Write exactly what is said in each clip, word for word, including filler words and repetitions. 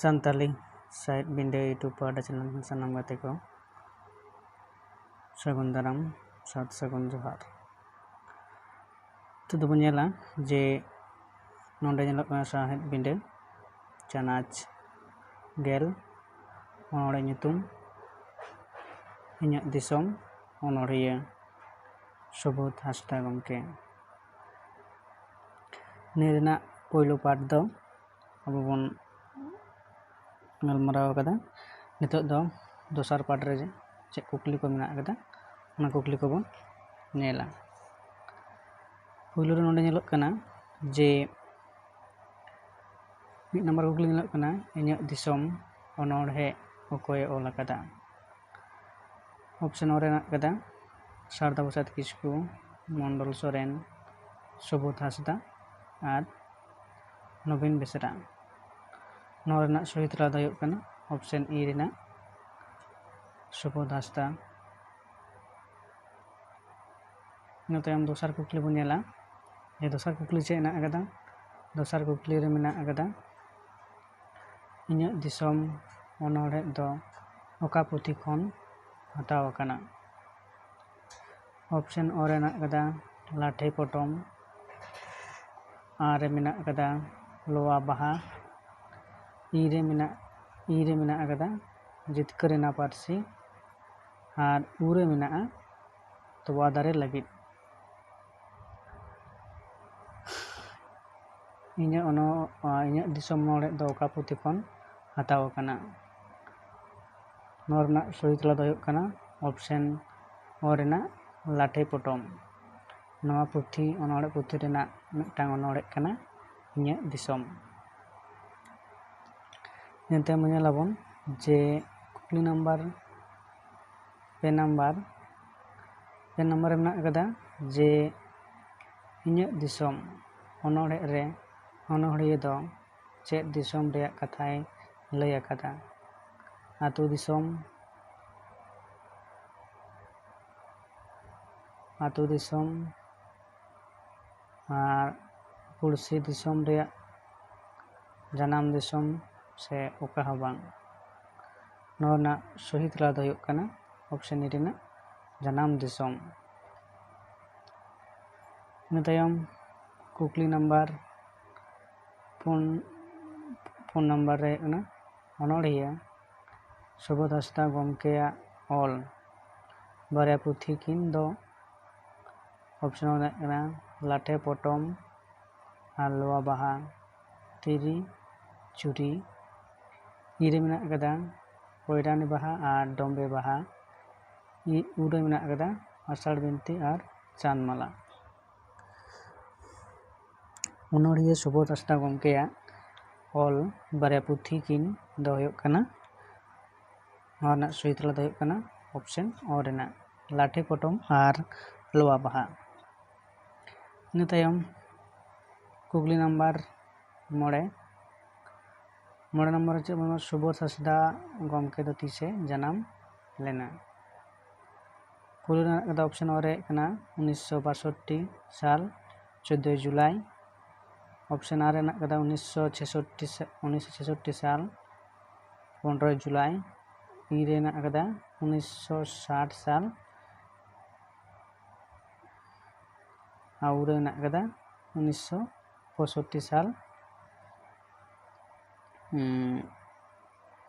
ᱥᱟᱱᱛᱟᱞᱤ ᱥᱟᱶᱦᱮᱫ ᱵᱤᱸᱰᱟᱹ YouTube ᱯᱟᱦᱴᱟ channel ᱨᱮᱱ ᱥᱟᱱᱟᱢ ᱜᱟᱛᱮ ᱠᱚ ᱥᱟᱹᱜᱩᱱ ᱫᱟᱨᱟᱢ, ᱥᱟᱛ ᱥᱟᱹᱜᱩᱱ ᱡᱚᱦᱟᱨ᱾ ᱱᱤᱛᱚᱜ ᱫᱚᱵᱚᱱ ᱧᱮᱞᱟ ᱡᱮ ᱱᱚᱰᱮ ᱧᱮᱞᱚᱜ ᱠᱟᱱᱟ ᱥᱟᱶᱦᱮᱫ ᱵᱤᱸᱰᱟᱹ ᱪᱟᱱᱟᱪ ᱜᱮᱞ, ᱚᱱᱚᱬᱦᱮ ᱧᱩᱛᱩᱢ ᱤᱧᱟᱹᱜ ᱫᱤᱥᱚᱢ, ᱚᱱᱚᱬᱦᱤᱭᱟᱹ ᱥᱩᱵᱳᱫᱷ ᱦᱟᱸᱥᱫᱟ ᱜᱚᱢᱠᱮ᱾ ᱱᱤᱭᱟᱹ ᱨᱮᱱᱟᱜ ᱯᱳᱭᱞᱳ ᱯᱟᱴ ᱫᱚ ᱟᱵᱚ ᱵᱚᱱ ᱜᱟᱞᱢᱟᱨᱟᱣ ᱟᱠᱟᱫᱟ᱾ ᱱᱤᱛᱚᱜ ᱫᱚ ᱫᱚᱥᱟᱨ ᱯᱟᱴ ᱨᱮ ᱪᱮᱫ ᱠᱩᱠᱞᱤ ᱠᱚ ᱢᱮᱱᱟᱜ ᱟᱠᱟᱫᱟ, ᱚᱱᱟ ᱠᱩᱠᱞᱤ ᱠᱚᱵᱚᱱ ᱧᱮᱞᱟ᱾ ᱯᱳᱭᱞᱳ ᱨᱮ ᱱᱚᱰᱮ ᱧᱮᱞᱚᱜ ᱠᱟᱱᱟ ᱡᱮ ᱢᱤᱫ ᱱᱟᱢᱵᱟᱨ ᱠᱩᱠᱞᱤ ᱧᱮᱞᱚᱜ ᱠᱟᱱᱟ, ᱤᱧᱟᱹᱜ ᱫᱤᱥᱚᱢ ᱚᱱᱚᱬᱦᱮ ᱚᱠᱚᱭᱮ ᱚᱞ ᱟᱠᱟᱫᱟ? ᱚᱯᱥᱮᱱ ᱚ ᱨᱮ ᱢᱮᱱᱟᱜ ᱟᱠᱟᱫᱟ ᱥᱟᱨᱫᱟ ᱯᱨᱚᱥᱟᱫᱽ ᱠᱤᱥᱠᱩ, ᱢᱚᱱᱰᱚᱞ ᱥᱚᱨᱮᱱ, ᱥᱩᱵᱳᱫᱷ ᱦᱟᱸᱥᱫᱟ ᱟᱨ ᱱᱚᱵᱤᱱ ᱵᱮᱥᱨᱟ᱾ ᱱᱚᱣᱟ ᱨᱮᱱᱟᱜ ᱥᱚᱦᱤ ᱛᱮᱞᱟ ᱫᱚ ᱦᱩᱭᱩᱜ ᱠᱟᱱᱟ ᱚᱯᱥᱮᱱ ᱤ ᱨᱮᱱᱟᱜ ᱥᱩᱵᱳᱫᱷ ᱦᱟᱸᱥᱫᱟ᱾ ᱤᱱᱟᱹ ᱛᱟᱭᱚᱢ ᱫᱚᱥᱟᱨ ᱠᱩᱠᱞᱤ ᱵᱚᱱ ᱧᱮᱞᱟ᱾ ᱡᱮ ᱫᱚᱥᱟᱨ ᱠᱩᱠᱞᱤ ᱪᱮᱫ ᱦᱮᱱᱟᱜ ᱟᱠᱟᱫᱟ? ᱫᱚᱥᱟᱨ ᱠᱩᱠᱞᱤ ᱨᱮ ᱢᱮᱱᱟᱜ ᱟᱠᱟᱫᱟ, ᱤᱧᱟᱹᱜ ᱫᱤᱥᱚᱢ ᱚᱱᱚᱬᱦᱮ ᱫᱚ ᱚᱠᱟ ᱯᱩᱛᱷᱤ ᱠᱷᱚᱱ ᱦᱟᱛᱟᱣ ᱟᱠᱟᱱᱟ? ᱚᱯᱥᱮᱱ ᱚ ᱨᱮ ᱢᱮᱱᱟᱜ ᱟᱠᱟᱫᱟ ᱞᱟᱴᱷᱮ ᱯᱚᱴᱚᱢ, ᱟᱨ ᱨᱮ ᱢᱮᱱᱟᱜ ᱟᱠᱟᱫᱟ ᱞᱚᱣᱟ ᱵᱟᱦᱟ, ᱤ ᱨᱮ ᱢᱮᱱᱟᱜ ᱤ ᱨᱮ ᱢᱮᱱᱟᱜ ᱟᱠᱟᱫᱟ ᱡᱤᱛᱠᱟᱹᱨ ᱮᱱᱟ ᱯᱟᱹᱨᱥᱤ, ᱟᱨ ᱩ ᱨᱮ ᱢᱮᱱᱟᱜᱼᱟ ᱛᱚᱣᱟ ᱫᱟᱨᱮ ᱞᱟᱹᱜᱤᱫ᱾ ᱤᱧᱟᱹᱜ ᱚᱱᱚ ᱤᱧᱟᱹᱜ ᱫᱤᱥᱚᱢ ᱚᱱᱚᱬᱦᱮ ᱫᱚ ᱚᱠᱟ ᱯᱩᱛᱷᱤ ᱠᱷᱚᱱ ᱦᱟᱛᱟᱣ ᱟᱠᱟᱱᱟ? ᱱᱚᱣᱟ ᱨᱮᱱᱟᱜ ᱥᱚᱦᱤ ᱛᱮᱞᱟ ᱫᱚ ᱦᱩᱭᱩᱜ ᱠᱟᱱᱟ ᱚᱯᱥᱮᱱ ᱚ ᱨᱮᱱᱟᱜ ᱞᱟᱴᱷᱮ ᱯᱚᱴᱚᱢ᱾ ᱱᱚᱣᱟ ᱯᱩᱛᱷᱤ ᱚᱱᱚᱬᱦᱮ ᱯᱩᱛᱷᱤ ᱨᱮᱱᱟᱜ ᱢᱤᱫᱴᱟᱝ ᱚᱱᱚᱬᱦᱮ ᱠᱟᱱᱟ ᱤᱧᱟᱹᱜ ᱫᱤᱥᱚᱢ᱾ ᱮᱱᱛᱮ ᱧᱮᱞᱟᱵᱚᱱ ᱡᱮ ᱠᱩᱠᱞᱤ ᱱᱟᱢᱵᱟᱨ ᱯᱮ ᱱᱟᱢᱵᱟᱨ, ᱯᱮ ᱱᱟᱢᱵᱟᱨ ᱨᱮ ᱢᱮᱱᱟᱜ ᱟᱠᱟᱫᱟ ᱡᱮ ᱤᱧᱟᱹᱜ ᱫᱤᱥᱚᱢ ᱚᱱᱚᱬᱦᱮ ᱨᱮ ᱚᱱᱚᱬᱦᱤᱭᱟᱹ ᱫᱚ ᱪᱮᱫ ᱫᱤᱥᱚᱢ ᱨᱮᱭᱟᱜ ᱠᱟᱛᱷᱟᱭ ᱞᱟᱹᱭ ᱟᱠᱟᱫᱟ? ᱟᱹᱛᱩ ᱫᱤᱥᱚᱢ, ᱟᱹᱛᱩ ᱫᱤᱥᱚᱢ ᱟᱨ ᱯᱩᱲᱥᱤ ᱫᱤᱥᱚᱢ ᱨᱮᱭᱟᱜ ᱡᱟᱱᱟᱢ ᱫᱤᱥᱚᱢ, ᱥᱮ ᱚᱠᱟ ᱦᱚᱸ ᱵᱟᱝ? ᱱᱚᱣᱟ ᱨᱮᱱᱟᱜ ᱥᱚᱦᱤ ᱛᱮᱞᱟ ᱫᱚ ᱦᱩᱭᱩᱜ ᱠᱟᱱᱟ option A ᱨᱮᱱᱟᱜ ᱡᱟᱱᱟᱢ ᱫᱤᱥᱚᱢ᱾ ᱤᱱᱟᱹ ᱛᱟᱭᱚᱢ ᱠᱩᱠᱞᱤ ᱱᱟᱢᱵᱟᱨ ᱯᱩᱱ, ᱯᱩᱱ ᱱᱟᱢᱵᱟᱨ ᱨᱮ ᱦᱩᱭᱩᱜ ᱠᱟᱱᱟ ᱚᱱᱚᱬᱦᱤᱭᱟᱹ ᱥᱩᱵᱳᱫᱷ ᱦᱟᱸᱥᱫᱟ ᱜᱚᱢᱠᱮᱭᱟᱜ ᱚᱞ ᱵᱟᱨᱭᱟ ᱯᱩᱛᱷᱤ ᱠᱤᱱ ᱫᱚ᱾ Option ᱨᱮ ᱢᱮᱱᱟᱜ ᱠᱟᱱᱟ ᱞᱟᱴᱷᱮ ᱯᱚᱴᱚᱢ ᱟᱨ ᱞᱚᱣᱟ ᱵᱟᱦᱟ, ᱛᱤᱨᱤ ᱪᱩᱨᱤ᱾ ᱤ ᱨᱮ ᱢᱮᱱᱟᱜ ᱠᱟᱫᱟ ᱯᱚᱭᱨᱟᱱᱤ ᱵᱟᱦᱟ ᱟᱨ ᱰᱚᱢᱵᱮ ᱵᱟᱦᱟ᱾ ᱤ, ᱩ ᱨᱮ ᱢᱮᱱᱟᱜ ᱠᱟᱫᱟ ᱟᱥᱟᱲ ᱵᱤᱱᱛᱤ ᱟᱨ ᱪᱟᱸᱫᱽ ᱢᱟᱞᱟ᱾ ᱚᱱᱚᱬᱦᱤᱭᱟᱹ ᱥᱩᱵᱳᱫᱷ ᱦᱟᱸᱥᱫᱟ ᱜᱚᱢᱠᱮᱭᱟᱜ ᱚᱞ ᱵᱟᱨᱭᱟ ᱯᱩᱛᱷᱤ ᱠᱤᱱ ᱫᱚ ᱦᱩᱭᱩᱜ ᱠᱟᱱᱟ, ᱱᱚᱣᱟ ᱨᱮᱱᱟᱜ ᱥᱚᱦᱤ ᱛᱮᱞᱟ ᱫᱚ ᱦᱩᱭᱩᱜ ᱠᱟᱱᱟ option O ᱨᱮᱱᱟᱜ ᱞᱟᱴᱷᱮ ᱯᱚᱴᱚᱢ ᱟᱨ ᱞᱚᱣᱟ ᱵᱟᱦᱟ᱾ ᱤᱱᱟᱹ ᱛᱟᱭᱚᱢ ᱠᱩᱠᱞᱤ ᱱᱟᱢᱵᱟᱨ ᱢᱚᱬᱮ, ᱢᱚᱬᱮ ᱱᱚᱢᱵᱚᱨ ᱨᱮ ᱪᱮᱫ ᱵᱚᱱ ᱧᱟᱢᱟ? ᱥᱩᱵᱳᱫᱷ ᱦᱟᱸᱥᱫᱟ ᱜᱚᱢᱠᱮ ᱫᱚ ᱛᱤᱥᱮ ᱡᱟᱱᱟᱢ ᱞᱮᱱᱟ? ᱯᱩᱭᱞᱩ ᱨᱮᱱᱟᱜ ᱠᱟᱫᱟ option O ᱨᱮ ᱦᱩᱭᱩᱜ ᱠᱟᱱᱟ ᱩᱱᱤᱥᱥᱚ ᱵᱟᱥᱚᱴᱴᱤ ᱥᱟᱞ ᱪᱳᱫᱽᱫᱳᱭ ᱡᱩᱞᱟᱭ᱾ Option R ᱨᱮᱱᱟᱜ ᱠᱟᱫᱟ ᱩᱱᱤᱥᱥᱚ ᱪᱷᱮᱥᱚᱴᱴᱤ ᱥᱟ-, ᱩᱱᱤᱥᱥᱚ ᱪᱷᱮᱥᱚᱴᱴᱤ ᱥᱟᱞ ᱯᱚᱱᱨᱚᱭ ᱡᱩᱞᱟᱭ᱾ ᱤ ᱨᱮᱱᱟᱜ ᱠᱟᱫᱟ ᱩᱱᱤᱥᱥᱚ ᱥᱟᱴ ᱥᱟᱞ᱾ ᱟᱨ ᱩ ᱨᱮ ᱢᱮᱱᱟᱜ ᱠᱟᱫᱟ ᱩᱱᱤᱥᱥᱚ ᱯᱚᱸᱭᱥᱚᱴᱴᱤ ᱥᱟᱞ, ᱩᱸ,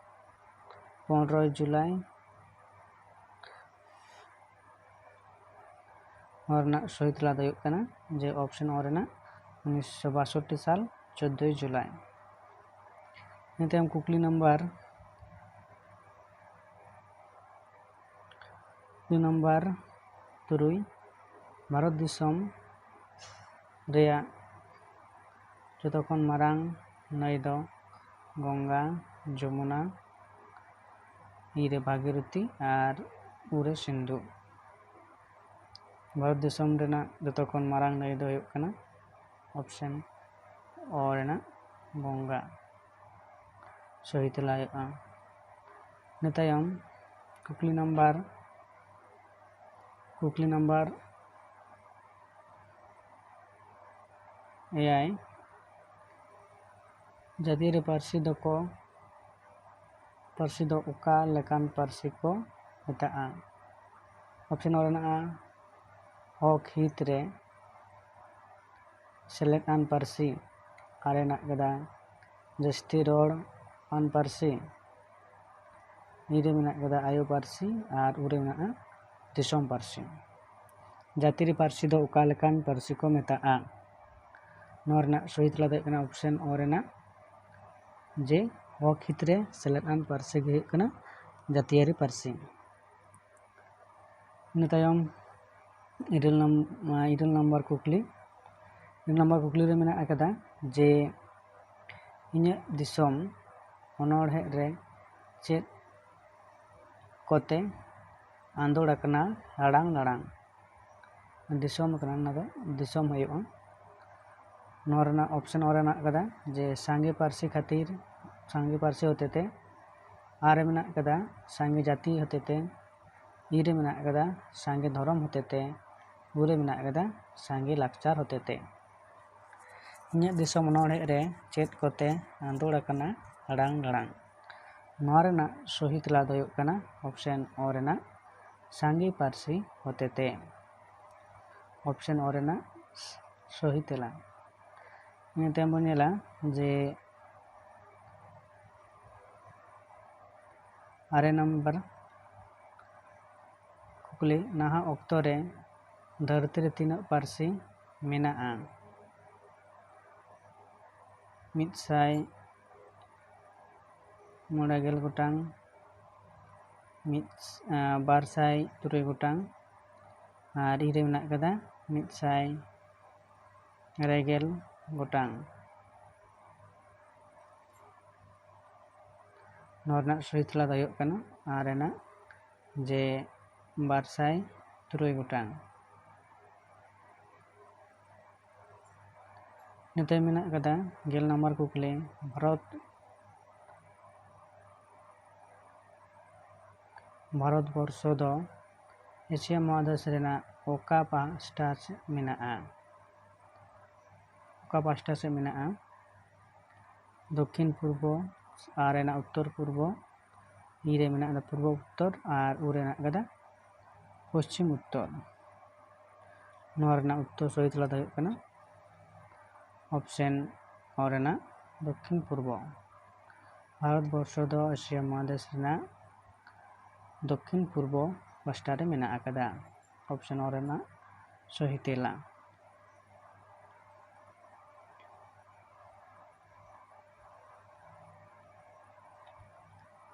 ᱯᱚᱱᱨᱚᱭ ᱡᱩᱞᱟᱭ᱾ ᱱᱚᱣᱟ ᱨᱮᱱᱟᱜ ᱥᱚᱦᱤ ᱛᱮᱞᱟ ᱫᱚ ᱦᱩᱭᱩᱜ ᱠᱟᱱᱟ ᱡᱮ option O ᱨᱮᱱᱟᱜ ᱩᱱᱤᱥᱥᱚ ᱵᱟᱥᱚᱴᱴᱤ ᱥᱟᱞ ᱪᱳᱫᱽᱫᱳᱭ ᱡᱩᱞᱟᱭ᱾ ᱤᱱᱟᱹ ᱛᱟᱭᱚᱢ ᱠᱩᱠᱞᱤ ᱱᱟᱢᱵᱟᱨ ᱠᱩᱠᱞᱤ ᱱᱟᱢᱵᱟᱨ ᱛᱩᱨᱩᱭ, ᱵᱷᱟᱨᱚᱛ ᱫᱤᱥᱚᱢ ᱨᱮᱭᱟᱜ ᱡᱚᱛᱚ ᱠᱷᱚᱱ ᱢᱟᱨᱟᱝ ᱱᱟᱹᱭ ᱫᱚ ᱜᱚᱝᱜᱟ, ᱡᱚᱢᱩᱱᱟ, ᱤ ᱨᱮ ᱵᱷᱟᱜᱤᱨᱚᱛᱤ ᱟᱨ ᱩ ᱨᱮ ᱥᱤᱱᱫᱷᱩ᱾ ᱵᱷᱟᱨᱚᱛ ᱫᱤᱥᱚᱢ ᱨᱮᱱᱟᱜ ᱡᱚᱛᱚ ᱠᱷᱚᱱ ᱢᱟᱨᱟᱝ ᱱᱟᱹᱭ ᱫᱚ ᱦᱩᱭᱩᱜ ᱠᱟᱱᱟ option O ᱨᱮᱱᱟᱜ ᱜᱚᱝᱜᱟ᱾ ᱥᱚᱦᱤ ᱛᱮᱞᱟ ᱦᱩᱭᱩᱜᱼᱟ᱾ ᱤᱱᱟᱹ ᱛᱟᱭᱚᱢ ᱠᱩᱠᱞᱤ ᱱᱟᱢᱵᱟᱨ, ᱠᱩᱠᱞᱤ ᱱᱟᱢᱵᱟᱨ ᱮᱭᱟᱭ, ᱡᱟᱹᱛᱤᱭᱟᱹᱨᱤ ᱯᱟᱹᱨᱥᱤ ᱫᱚᱠᱚ ᱯᱟᱹᱨᱥᱤ ᱫᱚ ᱚᱠᱟ ᱞᱮᱠᱟᱱ ᱯᱟᱹᱨᱥᱤ ᱠᱚ ᱢᱮᱛᱟᱜᱼᱟ? ᱚᱯᱥᱮᱱ ᱚ ᱨᱮ ᱢᱮᱱᱟᱜᱼᱟ ᱦᱚᱠ ᱦᱤᱛ ᱨᱮ ᱥᱮᱞᱮᱫ ᱟᱱ ᱯᱟᱹᱨᱥᱤ, ᱟᱨ ᱢᱮᱱᱟᱜ ᱠᱟᱫᱟ ᱡᱟᱹᱥᱛᱤ ᱨᱚᱲ ᱟᱱ ᱯᱟᱹᱨᱥᱤ, ᱤ ᱨᱮ ᱢᱮᱱᱟᱜ ᱠᱟᱫᱟ ᱟᱭᱳ ᱯᱟᱹᱨᱥᱤ, ᱟᱨ ᱩ ᱨᱮ ᱢᱮᱱᱟᱜᱼᱟ ᱫᱤᱥᱚᱢ ᱯᱟᱹᱨᱥᱤ᱾ ᱡᱟᱹᱛᱤᱭᱟᱹᱨᱤ ᱯᱟᱹᱨᱥᱤ ᱫᱚ ᱚᱠᱟ ᱞᱮᱠᱟᱱ ᱯᱟᱹᱨᱥᱤ ᱠᱚ ᱢᱮᱛᱟᱜᱼᱟ? ᱱᱚᱣᱟ ᱨᱮᱱᱟᱜ ᱥᱚᱦᱤ ᱛᱮᱞᱟ ᱫᱚ ᱦᱩᱭᱩᱜ ᱠᱟᱱᱟ ᱚᱯᱥᱮᱱ ᱚ ᱨᱮᱱᱟᱜ, ᱡᱮ ᱦᱚᱠ ᱦᱤᱛ ᱨᱮ ᱥᱮᱞᱮᱫ ᱟᱱ ᱯᱟᱹᱨᱥᱤ ᱜᱮ ᱦᱩᱭᱩᱜ ᱠᱟᱱᱟ ᱡᱟᱹᱛᱤᱭᱟᱹᱨᱤ ᱯᱟᱹᱨᱥᱤ᱾ ᱤᱱᱟᱹ ᱛᱟᱭᱚᱢ ᱤᱨᱟᱹᱞ ᱱᱚᱢ-, ᱤᱨᱟᱹᱞ ᱱᱚᱢᱵᱚᱨ ᱠᱩᱠᱞᱤ, ᱤᱨᱟᱹᱞ ᱱᱚᱢᱵᱚᱨ ᱠᱩᱠᱞᱤ ᱨᱮ ᱢᱮᱱᱟᱜ ᱟᱠᱟᱫᱟ ᱡᱮ ᱤᱧᱟᱹᱜ ᱫᱤᱥᱚᱢ ᱚᱱᱚᱬᱦᱮ ᱨᱮ ᱪᱮᱫ ᱠᱚᱛᱮ ᱟᱸᱫᱳᱲ ᱟᱠᱟᱱᱟ ᱦᱟᱲᱟᱝ ᱞᱟᱲᱟᱝ? ᱫᱤᱥᱚᱢ ᱠᱟᱱᱟ, ᱚᱱᱟ ᱫᱚ ᱫᱤᱥᱚᱢ ᱦᱩᱭᱩᱜᱼᱟ᱾ ᱱᱚᱣᱟ ᱨᱮᱱᱟᱜ ᱚᱯᱥᱮᱱ ᱚ ᱨᱮ ᱢᱮᱱᱟᱜ ᱟᱠᱟᱫᱟ ᱡᱮ ᱥᱟᱸᱜᱮ ᱯᱟᱹᱨᱥᱤ ᱠᱷᱟᱹᱛᱤᱨ, ᱥᱟᱸᱜᱮ ᱯᱟᱹᱨᱥᱤ ᱦᱚᱛᱮᱛᱮ, ᱟᱨ ᱨᱮ ᱢᱮᱱᱟᱜ ᱟᱠᱟᱫᱟ ᱥᱟᱸᱜᱮ ᱡᱟᱹᱛᱤ ᱦᱚᱛᱮᱛᱮ, ᱤ ᱨᱮ ᱢᱮᱱᱟᱜ ᱟᱠᱟᱫᱟ ᱥᱟᱸᱜᱮ ᱫᱷᱚᱨᱚᱢ ᱦᱚᱛᱮᱛᱮ, ᱩ ᱨᱮ ᱢᱮᱱᱟᱜ ᱟᱠᱟᱫᱟ ᱥᱟᱸᱜᱮ ᱞᱟᱠᱪᱟᱨ ᱦᱚᱛᱮᱛᱮ᱾ ᱤᱧᱟᱹᱜ ᱫᱤᱥᱚᱢ ᱚᱱᱚᱬᱦᱮ ᱨᱮ ᱪᱮᱫ ᱠᱚᱛᱮ ᱟᱸᱫᱳᱲ ᱟᱠᱟᱱᱟ ᱦᱟᱲᱟᱝ ᱞᱟᱲᱟᱝ? ᱱᱚᱣᱟ ᱨᱮᱱᱟᱜ ᱥᱚᱦᱤ ᱛᱮᱞᱟ ᱫᱚ ᱦᱩᱭᱩᱜ ᱠᱟᱱᱟ ᱚᱯᱥᱮᱱ ᱚ ᱨᱮᱱᱟᱜ ᱥᱟᱸᱜᱮ ᱯᱟᱹᱨᱥᱤ ᱦᱚᱛᱮᱛᱮ᱾ ᱚᱯᱥᱮᱱ ᱚ ᱨᱮᱱᱟᱜ ᱥᱚᱦᱤ ᱛᱮᱞᱟ᱾ ᱤᱱᱟᱹ ᱛᱟᱭᱚᱢ ᱵᱚᱱ ᱧᱮᱞᱟ ᱡᱮ ᱟᱨᱮ ᱱᱟᱢᱵᱟᱨ ᱠᱩᱠᱞᱤ, ᱱᱟᱦᱟᱜ ᱚᱠᱛᱚ ᱨᱮ ᱫᱷᱟᱹᱨᱛᱤ ᱨᱮ ᱛᱤᱱᱟᱹᱜ ᱯᱟᱹᱨᱥᱤ ᱢᱮᱱᱟᱜᱼᱟ? ᱢᱤᱫ ᱥᱟᱭ ᱢᱚᱬᱮ ᱜᱮᱞ ᱜᱚᱴᱟᱝ, ᱢᱤᱫ, ᱟᱸ, ᱵᱟᱨ ᱥᱟᱭ ᱛᱩᱨᱩᱭ ᱜᱚᱴᱟᱝ, ᱟᱨ ᱤ ᱨᱮ ᱢᱮᱱᱟᱜ ᱠᱟᱫᱟ ᱢᱤᱫ ᱥᱟᱭ ᱟᱨᱮ ᱜᱮᱞ ᱜᱚᱴᱟᱝ᱾ ᱱᱚᱣᱟ ᱨᱮᱱᱟᱜ ᱥᱚᱦᱤ ᱛᱮᱞᱟ ᱫᱚ ᱦᱩᱭᱩᱜ ᱠᱟᱱᱟ ᱟᱨ ᱨᱮᱱᱟᱜ ᱡᱮ ᱵᱟᱨ ᱥᱟᱭ ᱛᱩᱨᱩᱭ ᱜᱚᱴᱟᱝ᱾ ᱱᱤᱛᱚᱜ ᱢᱮᱱᱟᱜ ᱠᱟᱫᱟ ᱜᱮᱞ ᱱᱟᱢᱵᱟᱨ ᱠᱩᱠᱞᱤ, ᱵᱷᱟᱨᱚᱛ, ᱵᱷᱟᱨᱚᱛ ᱵᱚᱨᱥᱚ ᱫᱚ ᱮᱥᱤᱭᱟ ᱢᱚᱦᱟᱫᱮᱥ ᱨᱮᱱᱟᱜ ᱚᱠᱟ ᱯᱟᱦᱴᱟ ᱥᱮᱫ ᱢᱮᱱᱟᱜᱼᱟ? ᱚᱠᱟ ᱯᱟᱦᱴᱟ ᱥᱮᱫ ᱢᱮᱱᱟᱜᱼᱟ? ᱫᱚᱠᱠᱷᱤᱱ ᱯᱩᱨᱵᱚ, ᱟᱨ ᱨᱮᱱᱟᱜ ᱩᱛᱛᱚᱨ ᱯᱩᱨᱵᱚ, ᱤ ᱨᱮ ᱢᱮᱱᱟᱜ ᱟᱠᱟᱫᱟ ᱯᱩᱨᱵᱚ ᱩᱛᱛᱚᱨ ᱟᱨ ᱩ ᱨᱮ ᱢᱮᱱᱟᱜ ᱟᱠᱟᱫᱟ ᱯᱚᱥᱪᱤᱢ ᱩᱛᱛᱚᱨ᱾ ᱱᱚᱣᱟ ᱨᱮᱱᱟᱜ ᱩᱛᱛᱚᱨ ᱥᱚᱦᱤ ᱛᱮᱞᱟ ᱫᱚ ᱦᱩᱭᱩᱜ ᱠᱟᱱᱟ option ᱚ ᱨᱮᱱᱟᱜ ᱫᱚᱠᱠᱷᱤᱱ ᱯᱩᱨᱵᱚ᱾ ᱵᱷᱟᱨᱚᱛ ᱵᱚᱨᱥᱚ ᱫᱚ ᱮᱥᱤᱭᱟ ᱢᱚᱦᱟᱫᱮᱥ ᱨᱮᱱᱟᱜ ᱫᱚᱠᱠᱷᱤᱱ ᱯᱩᱨᱵᱚ ᱯᱟᱥᱴᱟ ᱨᱮ ᱢᱮᱱᱟᱜ ᱟᱠᱟᱫᱟ᱾ option ᱚ ᱨᱮᱱᱟᱜ ᱥᱚᱦᱤ ᱛᱮᱞᱟ᱾